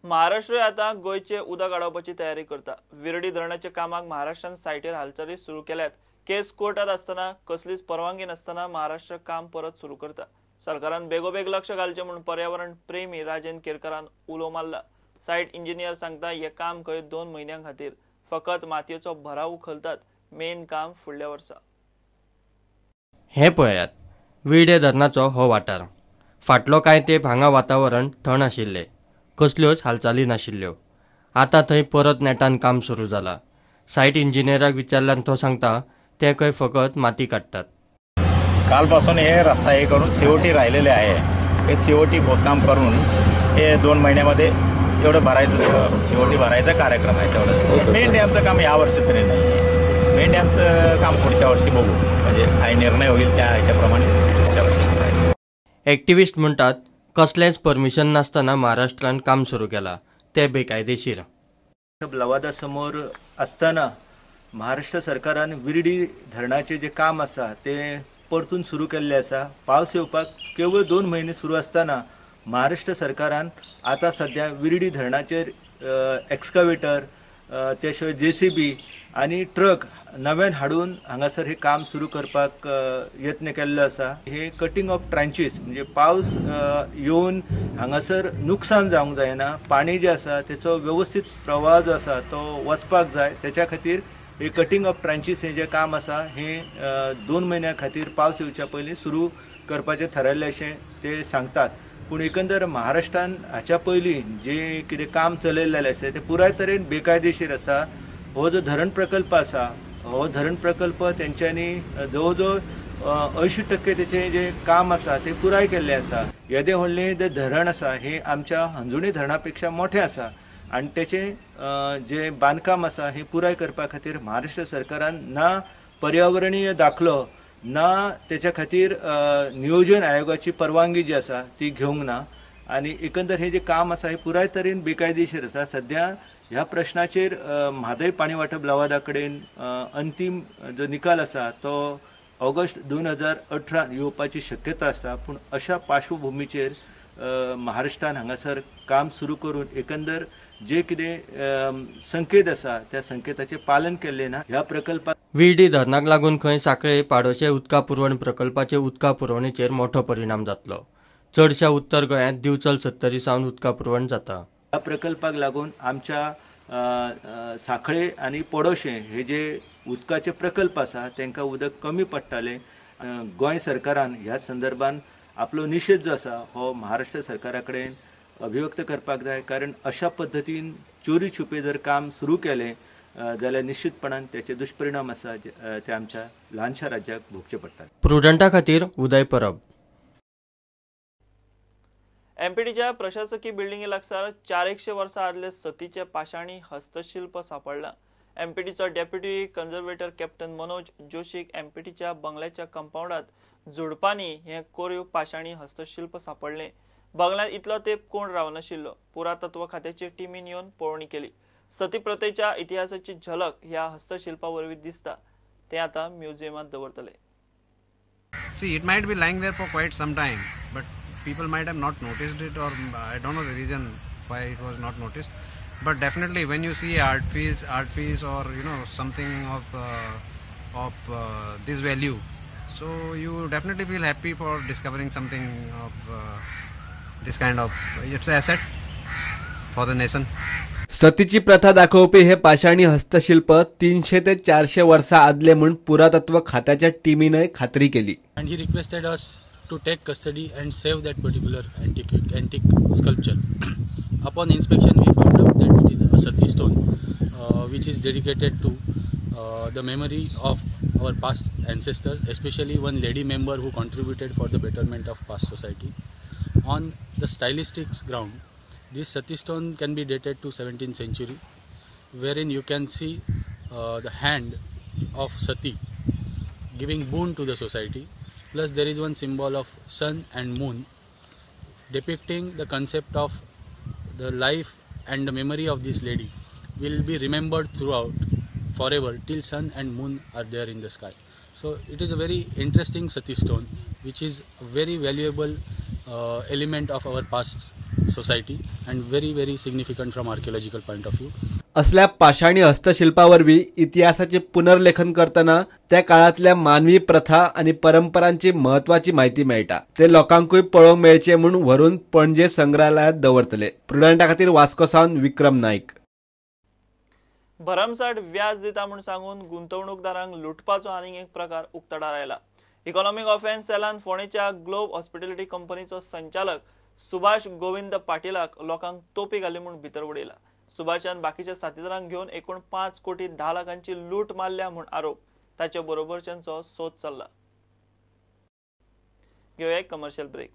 महाराष्ट्र आतां गोंयचे उदक आडोवपाची तयारी करता. विर्डी धरणाच्या कामाक महाराष्ट्रान सायटीर हालचाली सुरू केल्यात. केस कोर्टात आसतना कसलीच परवानगी नासतना महाराष्ट्र काम परत सुरू करता. सरकारान बेगोबेग लक्ष घालचें म्हूण पर्यावरण प्रेमी राजेंद्र केरकारान उलो मारला. सायट इंजिनियर सांगता हें काम खंय 2 म्हयन्यां खातीर फकत मातयेचो भराव उखलतात, मेन काम फुडल्या वर्सा. हें पळयात विर्डे धरणाचो हो वाठार. फाटलो कांय तेंप हांगा वातावरण थंड आशिल्लें, कसल्योच हालचाली नाशिल्ल्यो. आतां थंय परत नेटान काम सुरू जालां. सायट इंजिनियराक विचारल्यान तो सांगता ते खंय फकत माती काडटात. कालपासून हे रस्ता हे करून सीओटी राहिलेले आहे. हे सीओटी खोदकाम करून हे 2 महिन्यामध्ये एवढं भरायचं, सीओटी भरायचा कार्यक्रम आहे तेवढं. मेन डॅमचं काम या वर्षी तरी नाही आहे. मेन डॅमचं काम पुढच्या वर्षी बघू, म्हणजे काय निर्णय होईल त्या ह्याच्याप्रमाणे पुढच्या वर्षी करायचं. एक्टिविस्ट म्हणटात कसलेंच परमिशन नासतना महाराष्ट्रान काम सुरू केलां, तें बेकायदेशीर. लवादासमोर असताना महाराष्ट्र सरकारान विर्डी धरणाचें जें काम आसा तें परतून सुरू केल्लें आसा. पावस येवपाक केवळ 2 म्हयने सुरू आसतना महाराष्ट्र सरकारान आतां सद्या विर्डी धरणाचेर एक्सकवेटर, त्या शिवाय जेसीबी आनी ट्रक नव्यान हाडून हांगासर हे काम सुरू करपाक यत्न केल्लो आसा. हे कटिंग ऑफ ट्रांचीस म्हणजे पावस येवन हांगासर नुकसान जावंक जायना, पाणी जें आसा तेचो वेवस्थीत प्रवाह जो आसा तो वचपाक जाय. तेच्या खातीर हे कटिंग ऑफ ट्रांचीस हें जें काम आसा हें 2 म्हयन्या खातीर पावस येवच्या पयलीं सुरू करपाचें थारायल्लें अशें ते सांगतात. पूण एकंदर महाराष्ट्रान हाच्या पयलीं जें कितें काम चलयल्लें आसा तें पुराय तरेन बेकायदेशीर आसा. हो जो धरण प्रकल्प आसा हो धरण प्रकल्प तेंच्यांनी जवळ जवळ 80% तेचें जें काम आसा तें पुराय केल्लें आसा. येदें व्हडलें जें धरण आसा हें आमच्या हंजुणे धरणा पेक्षा मोठें आसा आनी तेचें जें बांदकाम आसा हें पुराय करपा खातीर महाराष्ट्र सरकारान ना पर्यावरणीय दाखलो ना तेच्या खातीर नियोजन आयोगाची परवानगी जी आसा ती घेवंक ना आनी एकंदर हें जें काम आसा हें पुराय तरेन बेकायदेशीर आसा. सद्या ह्या प्रश्नाचेर म्हादय पाणी वांटप लवादा कडेन अंतीम जो निकाल आसा तो ऑगस्ट 2018 येवपाची शक्यता आसा. पूण अशा पार्श्वभुमीचेर महाराष्ट्रान हांगासर काम सुरू करून एकंदर जे कितें संकेत आसा त्या संकेताचें पालन केल्लें ना. ह्या प्रकल्पाक विर्डी धरणाक लागून खंय सांखळे पाडोशे उदका पुरवण प्रकल्पाचे उदका पुरवणेचेर मोठो परिणाम जातलो. चडश्या उत्तर गोंयांत दिवचल सत्तरी सावन उदका पुरवण जाता. ह्या प्रकल्पाक लागून आमच्या सांखळे आनी पडोशे हे जे उदकाचे प्रकल्प आसा तांकां उदक कमी पडटालें. गोंय सरकारान ह्या संदर्भान आपलो निशेध जो आसा हो महाराष्ट्र सरकारा कडेन अभिव्यक्त करपाक जाय, कारण अशा पद्दतीन चोरी छुपे जर काम सुरू केलें जाल्यार निश्चितपणान त्याचे दुष्परिणाम आसा ते आमच्या ल्हानशा राज्याक भोगचे पडटात. प्रुडंटा खातीर उदय परब. एमपीटीच्या प्रशासकीय बिल्डिंगे लागसार 400 वर्सां आदले सतीचे पाशाणी हस्तशिल्प सापडलां. एमपीटीचो डेप्युटी कन्झर्वेटर कॅप्टन मनोज जोशीक एमपीटीच्या बंगल्याच्या कंपाऊंडात झुडपांनी हें कोरीव पाशाणी हस्तशिल्प सापडलें. बंगल्यांत इतलो तेंप कोण रावनाशिल्लो. पुरातत्व खात्याचे टिमीन येवन पळोवणी केली. सती प्रथेच्या इतिहासाची झलक ह्या हस्तशिल्पा वरवीं दिसता. तें आतां म्युझियमांत दवरतले. See, it might be lying there for quite some time, but people might have not noticed it, or I don't know the reason why it was not noticed. But definitely, when you see art piece, or you know something of this value, so you definitely feel happy for discovering something of this kind of. It's an asset for the nation. सतीची प्रथा दाखोवपी हे पाशाणी हस्तशिल्प 300 ते 400 वर्सां आदले म्हूण पुरातत्व खात्याच्या टिमीनय खात्री केली. And he requested us to take custody and save that particular antique sculpture. Upon inspection, we found out that it is a sati stone, which is dedicated to the memory of our past ancestors, especially one lady member who contributed for the betterment of past society. On the stylistics ground, this sati stone can be dated to 17th century, wherein you can see the hand of sati giving boon to the society. Plus there is one symbol of sun and moon depicting the concept of the life and the memory of this lady will be remembered throughout forever till sun and moon are there in the sky. So it is a very interesting sati stone, which is a very valuable element of our past society and very very significant from archaeological point of view. असल्या पाषाणी हस्तशिल्पावरवी इतिहासाचे पुनर्लेखन करतना त्या काळांतल्या मानवी प्रथा आनी परंपरांची म्हत्वाची म्हायती मेळटा. ते लोकांकूय पळोवंक मेळचे म्हूण व्हरून पणजे संग्रहालयात दवरतले. प्रुडंटा खातीर वास्को सावन विक्रम नायक. भरमसाठ व्याज दिता म्हूण सांगून गुंतवणूकदारांक लुटपाचो आनीक एक प्रकार उक्ताडार आयला. इकॉनॉमिक ऑफेन्स सेलान फोंडेच्या ग्लोब हॉस्पिटॅलिटी कंपनीचो संचालक सुभाष गोविंद पाटीलाक लोकांक तोपी घाली म्हूण भितर उडयला. सुभाषान बाकीच्या साथीदारांक घेवन एकूण 5 कोटी 10 लाखांची लूट मारल्या म्हूण आरोप. ताचे बरोबरच्यांचो सोद चल्ला. घेवया एक कमर्शियल ब्रेक.